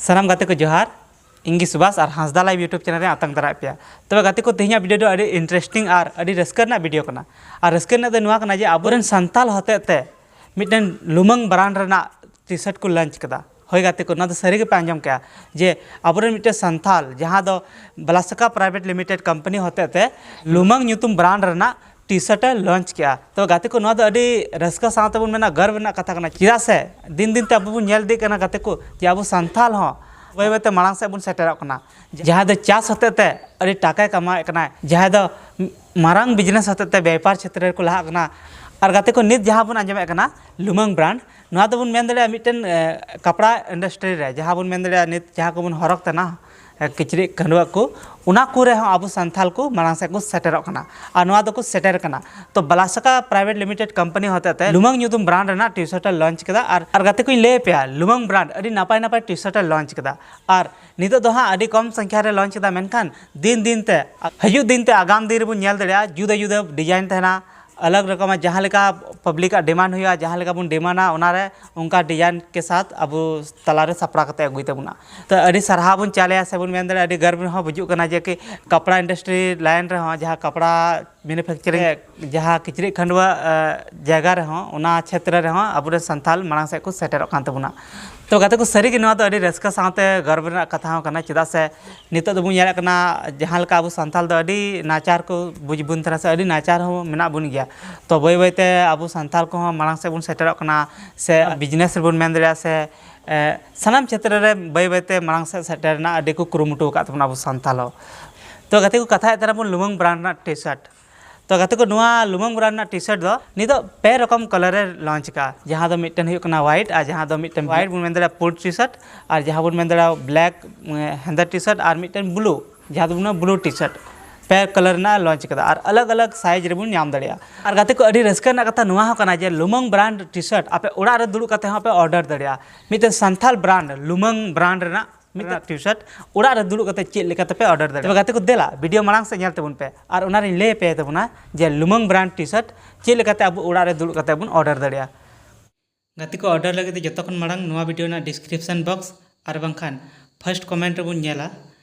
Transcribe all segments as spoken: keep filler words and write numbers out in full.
ᱥᱟᱱᱟᱢ ᱜᱟᱛᱮ ᱠᱚ ᱡᱚᱦᱟᱨ᱾ ᱤᱧ ᱜᱮ ᱥᱩᱵᱷᱟᱥ ᱟᱨ ᱦᱟᱸᱥᱫᱟ ᱞᱟᱭᱤᱵᱷ YouTube ᱪᱮᱱᱮᱞ ᱨᱮ ᱟᱛᱟᱝ ᱫᱟᱨᱟᱢ ᱯᱮᱭᱟ᱾ ᱛᱚᱵᱮ ᱜᱟᱛᱮ ᱠᱚ, ᱛᱮᱦᱮᱧᱟᱜ ᱵᱷᱤᱰᱤᱭᱳ ᱫᱚ ᱟᱹᱰᱤ ᱤᱱᱴᱟᱨᱮᱥᱴᱤᱝ ᱟᱨ ᱟᱹᱰᱤ ᱨᱟᱹᱥᱠᱟᱹ ᱨᱮᱱᱟᱜ ᱵᱷᱤᱰᱤᱭᱳ ᱠᱟᱱᱟ᱾ ᱟᱨ ᱨᱟᱹᱥᱠᱟᱹ ᱨᱮᱱᱟᱜ ᱫᱚ ᱱᱚᱣᱟ ᱠᱟᱱᱟ ᱡᱮ ᱟᱵᱚᱨᱮᱱ ᱥᱟᱱᱛᱟᱞ ᱦᱚᱛᱮᱡ ᱛᱮ ᱢᱤᱫᱴᱮᱱ ᱞᱩᱢᱟᱹᱝ ᱵᱨᱟᱱᱰ ᱨᱮᱱᱟᱜ ᱴᱤ ᱥᱟᱨᱴ ᱠᱚ ᱞᱚᱧᱪ ᱠᱮᱫᱟ᱾ ᱦᱳᱭ ᱜᱟᱛᱮ ᱠᱚ, ᱱᱚᱣᱟ ᱫᱚ ᱥᱟᱹᱨᱤ ᱜᱮᱯᱮ ᱟᱸᱡᱚᱢ ᱠᱮᱜᱼᱟ ᱡᱮ ᱟᱵᱚᱨᱮᱱ ᱢᱤᱫᱴᱮᱱ ᱥᱟᱱᱛᱟᱞ, ᱡᱟᱦᱟᱸ ᱫᱚ ᱵᱞᱟᱥᱟᱠᱟ ᱯᱨᱟᱭᱵᱷᱮᱴ ᱞᱤᱢᱤᱴᱮᱰ ᱠᱳᱢᱯᱟᱱᱤ ᱦᱚᱛᱮᱡ ᱛᱮ ᱞᱩᱢᱟᱹᱝ ᱧᱩᱛᱩᱢ ᱵᱨᱟᱱᱰ ᱨᱮᱱᱟᱜ ᱴᱤ ᱥᱟᱨᱴ ᱮ ᱞᱚᱧᱪ ᱠᱮᱜᱼᱟ᱾ ᱛᱚ ᱜᱟᱛᱮ ᱠᱚ, ᱱᱚᱣᱟ ᱫᱚ ᱟᱹᱰᱤ ᱨᱟᱹᱥᱠᱟᱹ ᱥᱟᱶ ᱛᱮᱵᱚᱱ ᱢᱮᱱᱟ, ᱜᱚᱨᱵ ᱨᱮᱱᱟᱜ ᱠᱟᱛᱷᱟ ᱠᱟᱱᱟ᱾ ᱪᱮᱫᱟᱜ ᱥᱮ ᱫᱤᱱ ᱫᱤᱱ ᱛᱮ ᱟᱵᱚ ᱵᱚᱱ ᱧᱮᱞ ᱤᱫᱤᱜ ᱠᱟᱱᱟ ᱜᱟᱛᱮ ᱠᱚ, ᱡᱮ ᱟᱵᱚ ᱥᱟᱱᱛᱟᱞ ᱦᱚᱸ ᱵᱟᱹᱭ ᱵᱟᱹᱭ ᱛᱮ ᱢᱟᱲᱟᱝ ᱥᱮᱫ ᱵᱚᱱ ᱥᱮᱴᱮᱨᱚᱜ ᱠᱟᱱᱟ᱾ ᱡᱟᱦᱟᱸᱭ ᱫᱚ ᱪᱟᱥ ᱦᱚᱛᱮᱡ ᱛᱮ ᱟᱹᱰᱤ ᱴᱟᱠᱟᱭ ᱠᱟᱢᱟᱣᱮᱫ ᱠᱟᱱᱟᱭ, ᱡᱟᱦᱟᱸᱭ ᱫᱚ ᱢᱟᱨᱟᱝ ᱵᱤᱡᱽᱱᱮᱥ ᱦᱚᱛᱮᱡ ᱛᱮ ᱵᱮᱯᱟᱨ ᱪᱷᱮᱛᱨᱚ ᱨᱮᱠᱚ ᱞᱟᱦᱟᱜ ᱠᱟᱱᱟ᱾ ᱟᱨ ᱜᱟᱛᱮ ᱠᱚ, ᱱᱤᱛ ᱡᱟᱦᱟᱸ ᱵᱚᱱ ᱟᱸᱡᱚᱢᱮᱫ ᱠᱟᱱᱟ ᱞᱩᱢᱟᱹᱝ ᱵᱨᱟᱱᱰ, ᱱᱚᱣᱟ ᱫᱚᱵᱚᱱ ᱢᱮᱱ ᱫᱟᱲᱮᱭᱟᱜᱼᱟ ᱢᱤᱫᱴᱮᱱ, ᱮ, ᱠᱟᱯᱲᱟ ᱤᱱᱰᱟᱥᱴᱨᱤ ᱨᱮ ᱡᱟᱦᱟᱸ ᱵᱚᱱ ᱢᱮᱱ ᱫᱟᱲᱮᱭᱟᱜᱼᱟ, ᱱᱤᱛ ᱡᱟᱦᱟᱸ ᱠᱚᱵᱚᱱ ᱦᱚᱨᱚᱜ ᱛᱟᱦᱮᱱᱟ, ᱮ, ᱠᱤᱪᱨᱤᱡ ᱠᱷᱟᱹᱰᱩᱣᱟᱹᱜ ᱠᱚ, ᱚᱱᱟ ᱠᱚᱨᱮ ᱦᱚᱸ ᱟᱵᱚ ᱥᱟᱱᱛᱷᱟᱞ ᱠᱚ ᱢᱟᱲᱟᱝ ᱥᱮᱫ ᱠᱚ ᱥᱮᱴᱮᱨᱚᱜ ᱠᱟᱱᱟ᱾ ᱟᱨ ᱱᱚᱣᱟ ᱫᱚᱠᱚ ᱥᱮᱴᱮᱨ ᱠᱟᱱᱟ᱾ ᱛᱚ ᱵᱞᱟᱥᱟᱠᱟ ᱯᱨᱟᱭᱵᱷᱮᱴ ᱞᱤᱢᱤᱴᱮᱰ ᱠᱳᱢᱯᱟᱱᱤ ᱦᱚᱛᱮᱡ ᱛᱮ ᱞᱩᱢᱟᱹᱝ ᱧᱩᱛᱩᱢ ᱵᱨᱟᱱᱰ ᱨᱮᱱᱟᱜ ᱴᱤ ᱥᱟᱨᱴ ᱮ ᱞᱚᱧᱪ ᱠᱮᱫᱟ᱾ ᱟᱨ, ᱟᱨ ᱜᱟᱛᱮ ᱠᱚᱧ ᱞᱟᱹᱭ ᱟᱯᱮᱭᱟ, ᱞᱩᱢᱟᱹᱝ ᱵᱨᱟᱱᱰ ᱟᱹᱰᱤ ᱱᱟᱯᱟᱭ ᱱᱟᱯᱟᱭ ᱴᱤ ᱥᱟᱨᱴ ᱮ ᱞᱚᱧᱪ ᱠᱮᱫᱟ᱾ ᱟᱨ ᱱᱤᱛᱚᱜ ᱫᱚ ᱦᱟᱸᱜ ᱟᱹᱰᱤ ᱠᱚᱢ ᱥᱚᱝᱠᱷᱟ ᱨᱮ ᱞᱚᱧᱪ ᱠᱮᱫᱟ, ᱢᱮᱱᱠᱷᱟᱱ ᱫᱤᱱ ᱫᱤᱱ ᱛᱮ, ᱦᱤᱡᱩᱜ ᱫᱤᱱ ᱛᱮ, ᱟᱜᱟᱢ ᱫᱤᱱ ᱨᱮᱵᱚᱱ ᱧᱮᱞ ᱫᱟᱲᱮᱭᱟᱜᱼᱟ ᱡᱩᱫᱟᱹ ᱡᱩᱫᱟᱹ ᱰᱤᱡᱟᱭᱤᱱ ᱛᱟᱦᱮᱱᱟ, ᱟᱞᱟᱜᱽ ᱨᱚᱠᱚᱢᱟᱜ ᱡᱟᱦᱟᱸ ᱞᱮᱠᱟ ᱯᱟᱵᱽᱞᱤᱠ ᱟᱜ ᱰᱤᱢᱟᱱᱰ ᱦᱩᱭᱩᱜᱼᱟ, ᱡᱟᱦᱟᱸ ᱞᱮᱠᱟ ᱵᱚᱱ ᱰᱤᱢᱟᱱᱰᱟ, ᱚᱱᱟᱨᱮ ᱚᱱᱠᱟ ᱰᱤᱡᱟᱭᱤᱱ ᱠᱮ ᱥᱟᱛᱷ ᱟᱵᱚ ᱛᱟᱞᱟᱨᱮ ᱥᱟᱯᱲᱟᱣ ᱠᱟᱛᱮ ᱟᱹᱜᱩᱭ ᱛᱟᱵᱚᱱᱟ᱾ ᱛᱚ ᱟᱹᱰᱤ ᱥᱟᱨᱦᱟᱣ ᱵᱚᱱ ᱪᱟᱞᱮᱭᱟ, ᱥᱮᱵᱚᱱ ᱢᱮᱱ ᱫᱟᱲᱮᱭᱟᱜᱼᱟ, ᱟᱹᱰᱤ ᱜᱚᱨᱵ ᱦᱚᱸ ᱵᱩᱡᱩᱜ ᱠᱟᱱᱟ ᱡᱮ ᱠᱤ ᱠᱟᱯᱲᱟ ᱤᱱᱰᱟᱥᱴᱨᱤ ᱞᱟᱭᱤᱱ ᱨᱮᱦᱚᱸ, ᱡᱟᱦᱟᱸ ᱠᱟᱯᱲᱟ ᱢᱮᱱᱩᱯᱷᱮᱠᱪᱟᱨᱤᱝ, ᱡᱟᱦᱟᱸ ᱠᱤᱪᱨᱤᱡ ᱠᱷᱟᱹᱰᱩᱣᱟᱹ, ᱮ, ᱡᱟᱭᱜᱟ ᱨᱮᱦᱚᱸ, ᱚᱱᱟ ᱪᱷᱮᱛᱨᱚ ᱨᱮᱦᱚᱸ ᱟᱵᱚᱨᱮᱱ ᱥᱟᱱᱛᱟᱞ ᱢᱟᱲᱟᱝ ᱥᱮᱫ ᱠᱚ ᱥᱮᱴᱮᱨᱚᱜ ᱠᱟᱱ ᱛᱟᱵᱚᱱᱟ᱾ ᱛᱚ ᱜᱟᱛᱮ ᱠᱚ, ᱥᱟᱹᱨᱤᱜᱮ ᱱᱚᱣᱟ ᱫᱚ ᱟᱹᱰᱤ ᱨᱟᱹᱥᱠᱟᱹ ᱥᱟᱶᱛᱮ ᱜᱚᱨᱵ ᱨᱮᱱᱟᱜ ᱠᱟᱛᱷᱟ ᱦᱚᱸ ᱠᱟᱱᱟ, ᱪᱮᱫᱟᱜ ᱥᱮ ᱱᱤᱛᱚᱜ ᱫᱚᱵᱚᱱ ᱧᱮᱞᱮᱫ ᱠᱟᱱᱟ, ᱡᱟᱦᱟᱸ ᱞᱮᱠᱟ ᱟᱵᱚ ᱥᱟᱱᱛᱟᱞ ᱫᱚ ᱟᱹᱰᱤ ᱱᱟᱪᱟᱨ ᱠᱚ ᱵᱩᱡᱽ ᱵᱚᱱ ᱛᱟᱦᱮᱱᱟ ᱥᱮ ᱟᱹᱰᱤ ᱱᱟᱪᱟᱨ ᱦᱚᱸ ᱢᱮᱱᱟᱜ ᱵᱚᱱ ᱜᱮᱭᱟ᱾ ᱛᱚ ᱵᱟᱹᱭ ᱵᱟᱹᱭᱛᱮ ᱟᱵᱚ ᱥᱟᱱᱛᱟᱞ ᱠᱚᱦᱚᱸ ᱢᱟᱲᱟᱝ ᱥᱮᱫ ᱵᱚᱱ ᱥᱮᱴᱮᱨᱚᱜ ᱠᱟᱱᱟ, ᱥᱮ ᱵᱤᱡᱽᱱᱮᱥ ᱨᱮᱵᱚᱱ ᱢᱮᱱ ᱫᱟᱲᱮᱭᱟᱜᱼᱟ, ᱥᱮ, ᱮ, ᱥᱟᱱᱟᱢ ᱪᱷᱮᱛᱨᱚ ᱨᱮ ᱵᱟᱹᱭ ᱵᱟᱹᱭᱛᱮ ᱢᱟᱲᱟᱝ ᱥᱮᱫ ᱥᱮᱴᱮᱨ ᱨᱮᱱᱟᱜ ᱟᱹᱰᱤ ᱠᱚ ᱠᱩᱨᱩᱢᱩᱴᱩ ᱟᱠᱟᱫ ᱛᱟᱵᱚᱱᱟ ᱟᱵᱚ ᱥᱟᱱᱛᱟᱞ ᱦᱚᱸ᱾ ᱛᱚ ᱜᱟᱛᱮ ᱠᱚ, ᱠᱟᱛᱷᱟᱭᱮᱫ ᱛᱟᱦᱮᱱᱟ ᱵᱚᱱ ᱞᱩᱢᱟᱹᱝ ᱵᱨᱟᱱᱰ ᱨᱮᱱᱟᱜ ᱴᱤ ᱥᱟᱨᱴ᱾ ᱛᱚ ᱜᱟᱛᱮ ᱠᱚ, ᱱᱚᱣᱟ ᱞᱩᱢᱟᱹᱝ ᱵᱨᱟᱱᱰ ᱨᱮᱱᱟᱜ ᱴᱤ ᱥᱟᱨᱴ ᱫᱚ ᱱᱤᱛᱚᱜ ᱯᱮ ᱨᱚᱠᱚᱢ ᱠᱟᱞᱟᱨ ᱮ ᱞᱚᱧᱪ ᱠᱟᱜᱼᱟ, ᱡᱟᱦᱟᱸ ᱫᱚ ᱢᱤᱫᱴᱮᱱ ᱦᱩᱭᱩᱜ ᱠᱟᱱᱟ ᱦᱳᱣᱟᱭᱤᱴ, ᱟᱨ ᱡᱟᱦᱟᱸ ᱫᱚ ᱢᱤᱫᱴᱮᱱ ᱦᱳᱣᱟᱭᱤᱴ ᱵᱚᱱ ᱢᱮᱱ ᱫᱟᱲᱮᱭᱟᱜᱼᱟ ᱯᱩᱸᱰ ᱴᱤ ᱥᱟᱨᱴ, ᱟᱨ ᱡᱟᱦᱟᱸ ᱵᱚᱱ ᱢᱮᱱ ᱫᱟᱲᱮᱭᱟᱜᱼᱟ ᱵᱞᱮᱠ, ᱮ, ᱦᱮᱸᱫᱮ ᱴᱤ ᱥᱟᱨᱴ, ᱟᱨ ᱢᱤᱫᱴᱮᱱ ᱵᱞᱩ, ᱡᱟᱦᱟᱸ ᱫᱚ ᱵᱚᱱ ᱢᱮᱱᱟ ᱵᱞᱩ ᱴᱤ ᱥᱟᱨᱴ᱾ ᱯᱮ ᱠᱟᱞᱟᱨ ᱨᱮᱱᱟᱜ ᱞᱚᱧᱪ ᱠᱟᱫᱟ ᱟᱨ ᱟᱞᱟᱜᱽ ᱟᱞᱟᱜᱽ ᱥᱟᱭᱤᱡᱽ ᱨᱮᱵᱚᱱ ᱧᱟᱢ ᱫᱟᱲᱮᱭᱟᱜᱼᱟ᱾ ᱟᱨ ᱜᱟᱛᱮ ᱠᱚ, ᱟᱹᱰᱤ ᱨᱟᱹᱥᱠᱟᱹ ᱨᱮᱱᱟᱜ ᱠᱟᱛᱷᱟ ᱱᱚᱣᱟ ᱦᱚᱸ ᱠᱟᱱᱟ ᱡᱮ ᱞᱩᱢᱟᱹᱝ ᱵᱨᱟᱱᱰ ᱴᱤ ᱥᱟᱨᱴ ᱟᱯᱮ ᱚᱲᱟᱜ ᱨᱮ ᱫᱩᱲᱩᱵ ᱠᱟᱛᱮ ᱦᱚᱸ ᱯᱮ ᱚᱨᱰᱟᱨ ᱫᱟᱲᱮᱭᱟᱜᱼᱟ᱾ ᱢᱤᱫᱴᱮᱱ ᱥᱟᱱᱛᱷᱟᱞ ᱵᱨᱟᱱᱰ ᱞᱩᱢᱟᱹᱝ ᱵᱨᱟᱱᱰ ᱨᱮᱱᱟᱜ ᱢᱤᱫᱴᱮᱱ ᱴᱤ ᱥᱟᱨᱴ ᱚᱲᱟᱜ ᱨᱮ ᱫᱩᱲᱩᱵ ᱠᱟᱛᱮ ᱪᱮᱫ ᱞᱮᱠᱟ ᱛᱮᱯᱮ ᱚᱨᱰᱟᱨ ᱫᱟᱲᱮᱭᱟᱜᱼᱟ? ᱛᱚᱵᱮ ᱜᱟᱛᱮ ᱠᱚ, ᱫᱮᱞᱟ ᱵᱷᱤᱰᱤᱭᱳ ᱢᱟᱲᱟᱝ ᱥᱮᱫ ᱧᱮᱞ ᱛᱟᱵᱚᱱ ᱯᱮ, ᱟᱨ ᱚᱱᱟᱨᱤᱧ ᱞᱟᱹᱭ ᱟᱯᱮ ᱛᱟᱵᱚᱱᱟ ᱡᱮ ᱞᱩᱢᱟᱹᱝ ᱵᱨᱟᱱᱰ ᱴᱤ ᱥᱟᱨᱴ ᱪᱮᱫ ᱞᱮᱠᱟᱛᱮ ᱟᱵᱚ ᱚᱲᱟᱜ ᱨᱮ ᱫᱩᱲᱩᱵ ᱠᱟᱛᱮ ᱵᱚᱱ ᱚᱨᱰᱟᱨ ᱫᱟᱲᱮᱭᱟᱜᱼᱟ᱾ ᱜᱟᱛᱮ ᱠᱚ, ᱚᱨᱰᱟᱨ ᱞᱟᱹᱜᱤᱫ ᱛᱮ ᱡᱚᱛᱚ ᱠᱷᱚᱱ ᱢᱟᱲᱟᱝ ᱱᱚᱣᱟ ᱵᱷᱤᱰᱤᱭᱳ ᱨᱮᱱᱟᱜ ᱰᱤᱥᱠᱨᱤᱯᱥᱚᱱ ᱵᱚᱠᱥ ᱟᱨ ᱵᱟᱝᱠᱷᱟᱱ first comment ᱨᱮᱵᱚᱱ ᱧᱮᱞᱟ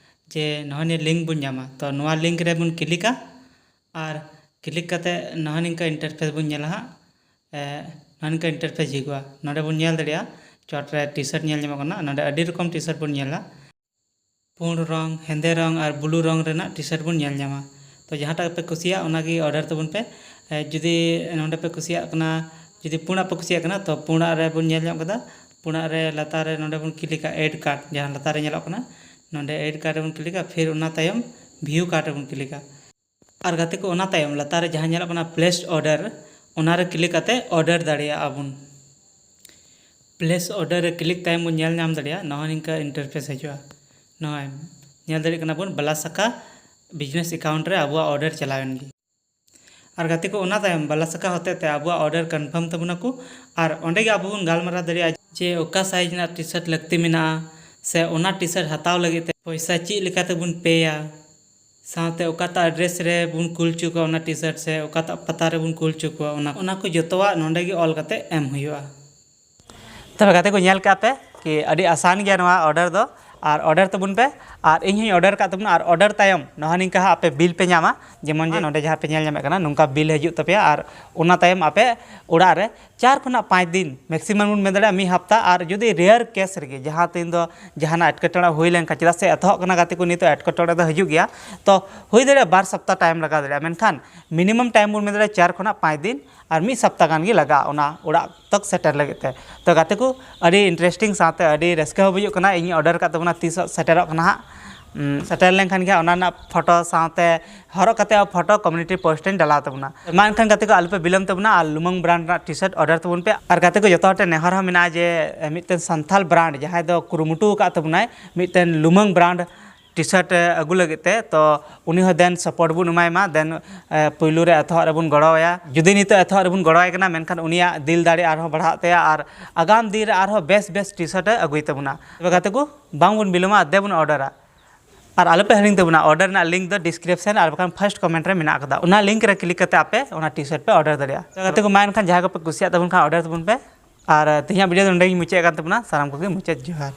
ᱡᱮ ᱱᱚᱜᱼᱚᱭ ᱱᱤᱭᱟᱹ link ᱵᱚᱱ ᱧᱟᱢᱟ᱾ ᱛᱚ ᱱᱚᱣᱟ link ᱨᱮᱵᱚᱱ ᱠᱞᱤᱠᱟ ᱟᱨ click ᱠᱟᱛᱮ ᱱᱚᱜᱼᱚᱭ ᱱᱤᱝᱠᱟ interface ᱵᱚᱱ ᱧᱮᱞᱟ ᱦᱟᱸᱜ᱾ ᱮ, ᱱᱚᱜᱼᱚ ᱱᱤᱝᱠᱟ interface ᱦᱤᱡᱩᱜᱼᱟ᱾ ᱱᱚᱰᱮ ᱵᱚᱱ ᱧᱮᱞ ᱫᱟᱲᱮᱭᱟᱜᱼᱟ ᱪᱚᱴ ᱨᱮ T-shirt ᱧᱮᱞ ᱧᱟᱢᱚᱜ ᱠᱟᱱᱟ᱾ ᱱᱚᱰᱮ ᱟᱹᱰᱤ ᱨᱚᱠᱚᱢ T-shirt ᱵᱚᱱ ᱧᱮᱞᱟ᱾ ᱯᱩᱸᱰ ᱨᱚᱝ, ᱦᱮᱸᱫᱮ ᱨᱚᱝ ᱟᱨ blue ᱨᱚᱝ ᱨᱮᱱᱟᱜ T-shirt ᱵᱚᱱ ᱧᱮᱞ ᱧᱟᱢᱟ᱾ ᱛᱚ ᱡᱟᱦᱟᱸᱴᱟᱜ ᱯᱮ ᱠᱩᱥᱤᱭᱟᱜ, ᱚᱱᱟᱜᱮ order ᱛᱟᱵᱚᱱ ᱯᱮ᱾ ᱮ, ᱡᱩᱫᱤ ᱱᱚᱰᱮ ᱯᱮ ᱠᱩᱥᱤᱭᱟᱜ ᱠᱟᱱᱟ, ᱡᱩᱫᱤ ᱯᱩᱸᱰᱟᱜ ᱯᱮ ᱠᱩᱥᱤᱭᱟᱜ ᱠᱟᱱᱟ, ᱛᱚ ᱯᱩᱸᱰᱟᱜ ᱨᱮ ᱵᱚᱱ ᱧᱮᱞ ᱧᱟᱢ ᱠᱟᱫᱟ᱾ ᱯᱩᱸᱰᱟᱜ ᱨᱮ ᱞᱟᱛᱟᱨ ᱨᱮ ᱱᱚᱰᱮ ᱵᱚᱱ ᱠᱞᱤᱠᱟ add cart, ᱡᱟᱦᱟᱸ ᱞᱟᱛᱟᱨ ᱨᱮ ᱧᱮᱞᱚᱜ ᱠᱟᱱᱟ, ᱱᱚᱰᱮ add cart ᱨᱮᱵᱚᱱ ᱠᱞᱤᱠᱟ, ᱯᱷᱤᱨ ᱚᱱᱟ ᱛᱟᱭᱚᱢ view cart ᱨᱮᱵᱚᱱ ᱠᱞᱤᱠᱟ᱾ ᱟᱨ ᱜᱟᱛᱮ ᱠᱚ, ᱚᱱᱟ ᱛᱟᱭᱚᱢ ᱞᱟᱛᱟᱨ ᱨᱮ ᱡᱟᱦᱟᱸ ᱧᱮᱞᱚᱜ ᱠᱟᱱᱟ placed order, ᱚᱱᱟ ᱨᱮ click ᱠᱟᱛᱮ order ᱫᱟᱲᱮᱭᱟᱜᱼᱟ ᱵᱚᱱ᱾ Place order ᱨᱮ click ᱛᱟᱭᱚᱢ ᱵᱚᱱ ᱧᱮᱞ ᱧᱟᱢ ᱫᱟᱲᱮᱭᱟᱜᱼᱟ, ᱱᱚᱜᱼᱚᱭ ᱱᱤᱝᱠᱟ interface ᱦᱤᱡᱩᱜᱼᱟ᱾ ᱱᱚᱜᱼᱚᱭ ᱧᱮᱞ ᱫᱟᱲᱮᱭᱟᱜ ᱠᱟᱱᱟ ᱵᱚᱱ, ᱵᱟᱞᱟᱥᱟᱠᱟ business account ᱨᱮ ᱟᱵᱚᱣᱟᱜ order ᱪᱟᱞᱟᱣᱮᱱ ᱜᱮ᱾ ᱟᱨ ᱜᱟᱛᱮ ᱠᱚ, ᱚᱱᱟ ᱛᱟᱭᱚᱢ ᱵᱟᱞᱟᱥᱟᱠᱟ ᱦᱚᱛᱮ ᱛᱮ ᱟᱵᱚᱣᱟᱜ order confirm ᱛᱟᱵᱚᱱᱟᱠᱚ᱾ ᱟᱨ ᱚᱸᱰᱮ ᱜᱮ ᱟᱵᱚ ᱵᱚᱱ ᱜᱟᱞᱢᱟᱨᱟᱣ ᱫᱟᱲᱮᱭᱟᱜᱼᱟ ᱡᱮ ᱚᱠᱟ size ᱨᱮᱱᱟᱜ T-shirt ᱞᱟᱹᱠᱛᱤ ᱢᱮᱱᱟᱜᱼᱟ, ᱥᱮ ᱚᱱᱟ T-shirt ᱦᱟᱛᱟᱣ ᱞᱟᱹᱜᱤᱫ ᱛᱮ ᱯᱚᱭᱥᱟ ᱪᱮᱫ ᱞᱮᱠᱟ ᱛᱮᱵᱚᱱ ᱯᱮᱭᱟ, ᱥᱟᱶᱛᱮ ᱚᱠᱟᱴᱟᱜ address ᱨᱮ ᱵᱚᱱ ᱠᱩᱞ ᱦᱚᱪᱚ ᱠᱚᱣᱟ ᱚᱱᱟ T-shirt, ᱥᱮ ᱚᱠᱟᱴᱟᱜ ᱯᱟᱛᱟ ᱨᱮᱵᱚᱱ ᱠᱩᱞ ᱦᱚᱪᱚ ᱠᱚᱣᱟ, ᱚᱱᱟ, ᱚᱱᱟ ᱠᱚ ᱡᱚᱛᱚᱣᱟᱜ ᱱᱚᱸᱰᱮ ᱜᱮ ᱚᱞ ᱠᱟᱛᱮ ᱮᱢ ᱦᱩᱭᱩᱜᱼᱟ᱾ ᱛᱚᱵᱮ ᱜᱟᱛᱮ ᱠᱚ, ᱧᱮᱞ ᱠᱟᱜ ᱯᱮ ᱠᱤ ᱟᱹᱰᱤ ᱟᱥᱟᱱ ᱜᱮᱭᱟ ᱱᱚᱣᱟ order ᱫᱚ, ᱟᱨ order ᱛᱟᱵᱚᱱ ᱯᱮ᱾ ᱟᱨ ᱤᱧ ᱦᱚᱸᱧ order ᱠᱟᱜ ᱛᱟᱵᱚᱱᱟ, ᱟᱨ order ᱛᱟᱭᱚᱢ ᱱᱚᱣᱟ ᱱᱤᱝᱠᱟ ᱦᱟᱸᱜ ᱟᱯᱮ bill ᱯᱮ ᱧᱟᱢᱟ᱾ ᱡᱮᱢᱚᱱ ᱡᱮ ᱱᱚᱸᱰᱮ ᱡᱟᱦᱟᱸ ᱯᱮ ᱧᱮᱞ ᱧᱟᱢᱮᱫ ᱠᱟᱱᱟ, ᱱᱚᱝᱠᱟ bill ᱦᱤᱡᱩᱜ ᱛᱟᱯᱮᱭᱟ, ᱟᱨ ᱚᱱᱟ ᱛᱟᱭᱚᱢ ᱟᱯᱮ ᱚᱲᱟᱜ ᱨᱮ ᱪᱟᱨ ᱠᱷᱚᱱᱟᱜ ᱯᱟᱸᱪ ᱫᱤᱱ, maximum ᱵᱚᱱ ᱢᱮᱱ ᱫᱟᱲᱮᱭᱟᱜᱼᱟ ᱢᱤᱫ ᱦᱟᱯᱛᱟ᱾ ᱟᱨ ᱡᱩᱫᱤ rare case ᱨᱮᱜᱮ, ᱡᱟᱦᱟᱸ ᱛᱤᱱ ᱫᱚ ᱡᱟᱦᱟᱱᱟᱜ ᱮᱴᱠᱮᱴᱚᱬᱮ ᱦᱩᱭ ᱞᱮᱱᱠᱷᱟᱱ, ᱪᱮᱫᱟᱜ ᱥᱮ ᱮᱛᱚᱦᱚᱵ ᱠᱟᱱᱟ ᱜᱟᱛᱮ ᱠᱚ, ᱱᱤᱛᱚᱜ ᱮᱴᱠᱮᱴᱚᱬᱮ ᱫᱚ ᱦᱤᱡᱩᱜ ᱜᱮᱭᱟ, ᱛᱚ ᱦᱩᱭ ᱫᱟᱲᱮᱭᱟᱜᱼᱟ ᱵᱟᱨ ᱥᱚᱯᱛᱟ time ᱞᱟᱜᱟᱣ ᱫᱟᱲᱮᱭᱟᱜᱼᱟ, ᱢᱮᱱᱠᱷᱟᱱ minimum time ᱵᱚᱱ ᱢᱮᱱ ᱫᱟᱲᱮᱭᱟᱜᱼᱟ ᱪᱟᱨ ᱠᱷᱚᱱᱟᱜ ᱯᱟᱸᱪ ᱫᱤᱱ, ᱟᱨ ᱢᱤᱫ ᱥᱚᱯᱛᱟ ᱜᱟᱱ ᱜᱮ ᱞᱟᱜᱟᱜᱼᱟ ᱚᱱᱟ ᱚᱲᱟᱜ ᱛᱚᱠ ᱥᱮᱴᱮᱨ ᱞᱟᱹᱜᱤᱫ ᱛᱮ᱾ ᱛᱚ ᱜᱟᱛᱮ ᱠᱚ, ᱟᱹᱰᱤ interesting ᱥᱟᱶᱛᱮ ᱟᱹᱰᱤ ᱨᱟᱹᱥᱠᱟᱹ ᱦᱚᱸ ᱵᱩᱡᱩᱜ ᱠᱟᱱᱟ᱾ ᱤᱧ order ᱠᱟᱜ ᱛᱟᱵᱚᱱᱟ, ᱛᱤᱥ ᱥᱮᱴᱮᱨᱚᱜ ᱠᱟᱱᱟ ᱦᱟᱸᱜ᱾ ᱩᱢ, ᱥᱮᱴᱮᱨ ᱞᱮᱱᱠᱷᱟᱱ ᱜᱮ ᱚᱱᱟ ᱨᱮᱱᱟᱜ photo ᱥᱟᱶᱛᱮ ᱦᱚᱨᱚᱜ ᱠᱟᱛᱮ ᱯᱷᱳᱴᱳ community post ᱨᱮᱧ ᱰᱟᱞᱟᱣ ᱛᱟᱵᱚᱱᱟ᱾ ᱢᱟ ᱮᱱᱠᱷᱟᱱ ᱜᱟᱛᱮ ᱠᱚ, ᱟᱞᱚᱯᱮ ᱵᱤᱞᱚᱢ ᱛᱟᱵᱚᱱᱟ ᱟᱨ ᱞᱩᱢᱟᱹᱝ brand ᱨᱮᱱᱟᱜ T-shirt order ᱛᱟᱵᱚᱱ ᱯᱮ᱾ ᱟᱨ ᱜᱟᱛᱮ ᱠᱚ, ᱡᱚᱛᱚ ᱦᱚᱲ ᱴᱷᱮᱱ ᱱᱮᱦᱚᱨ ᱦᱚᱸ ᱢᱮᱱᱟᱜᱼᱟ ᱡᱮ ᱢᱤᱫᱴᱮᱱ ᱥᱟᱱᱛᱷᱟᱞ brand ᱡᱟᱦᱟᱸᱭ ᱫᱚ ᱠᱩᱨᱩᱢᱩᱴᱩ ᱟᱠᱟᱫ ᱛᱟᱵᱚᱱᱟᱭ ᱢᱤᱫᱴᱮᱱ ᱞᱩᱢᱟᱹᱝ brand T-shirt ᱮ ᱟᱹᱜᱩ ᱞᱟᱹᱜᱤᱫ ᱛᱮ, ᱛᱚ ᱩᱱᱤ ᱦᱚᱸ then support ᱵᱚᱱ ᱮᱢᱟᱭ ᱢᱟ, then ᱮ, ᱯᱩᱭᱞᱩ ᱨᱮ ᱮᱛᱚᱦᱚᱵ ᱨᱮᱵᱚᱱ ᱜᱚᱲᱚ ᱟᱭᱟ᱾ ᱡᱩᱫᱤ ᱱᱤᱛᱚᱜ ᱮᱛᱚᱦᱚᱵ ᱨᱮᱵᱚᱱ ᱜᱚᱲᱚ ᱟᱭ ᱠᱟᱱᱟ, ᱢᱮᱱᱠᱷᱟᱱ ᱩᱱᱤᱭᱟᱜ ᱫᱤᱞ ᱫᱟᱲᱮ ᱟᱨᱦᱚᱸ ᱵᱟᱲᱦᱟᱜ ᱛᱟᱭᱟ ᱟᱨ ᱟᱜᱟᱢ ᱫᱤᱱ ᱨᱮ ᱟᱨᱦᱚᱸ ᱵᱮᱥ ᱵᱮᱥ T-shirt ᱮ ᱟᱹᱜᱩᱭ ᱛᱟᱵᱚᱱᱟ᱾ ᱛᱚᱵᱮ ᱜᱟᱛᱮ ᱠᱚ, ᱵᱟᱝ ᱵᱚᱱ ᱵᱤᱞᱚᱢᱟ, ᱫᱮ ᱵᱚᱱ order ᱟ᱾ ᱟᱨ ᱟᱞᱚᱯᱮ ᱦᱤᱲᱤᱧ ᱛᱟᱵᱚᱱᱟ, order ᱨᱮᱱᱟᱜ link ᱫᱚ description ᱟᱨ ᱵᱟᱠᱷᱟᱱ first comment ᱨᱮ ᱢᱮᱱᱟᱜ ᱟᱠᱟᱫᱟ᱾ ᱚᱱᱟ link ᱨᱮ click ᱠᱟᱛᱮ ᱟᱯᱮ ᱚᱱᱟ T-shirt ᱯᱮ order ᱫᱟᱲᱮᱭᱟᱜᱼᱟ᱾ ᱛᱚ ᱜᱟᱛᱮ ᱠᱚ, ᱢᱟ ᱮᱱᱠᱷᱟᱱ ᱡᱟᱦᱟᱸᱭ ᱠᱚᱯᱮ ᱠᱩᱥᱤᱭᱟᱜ ᱛᱟᱵᱚᱱ ᱠᱷᱟᱱ order ᱛᱟᱵᱚᱱ ᱯᱮ᱾ ᱟᱨ ᱛᱮᱦᱮᱧᱟᱜ video ᱫᱚ ᱱᱚᱸᱰᱮ ᱜᱮᱧ ᱢᱩᱪᱟᱹᱫ ᱠᱟᱱ ᱛᱟᱵᱚᱱᱟ᱾ ᱥᱟᱱᱟᱢ ᱠᱚᱜᱮ ᱢᱩᱪᱟᱹᱫ ᱡᱚᱦᱟᱨ᱾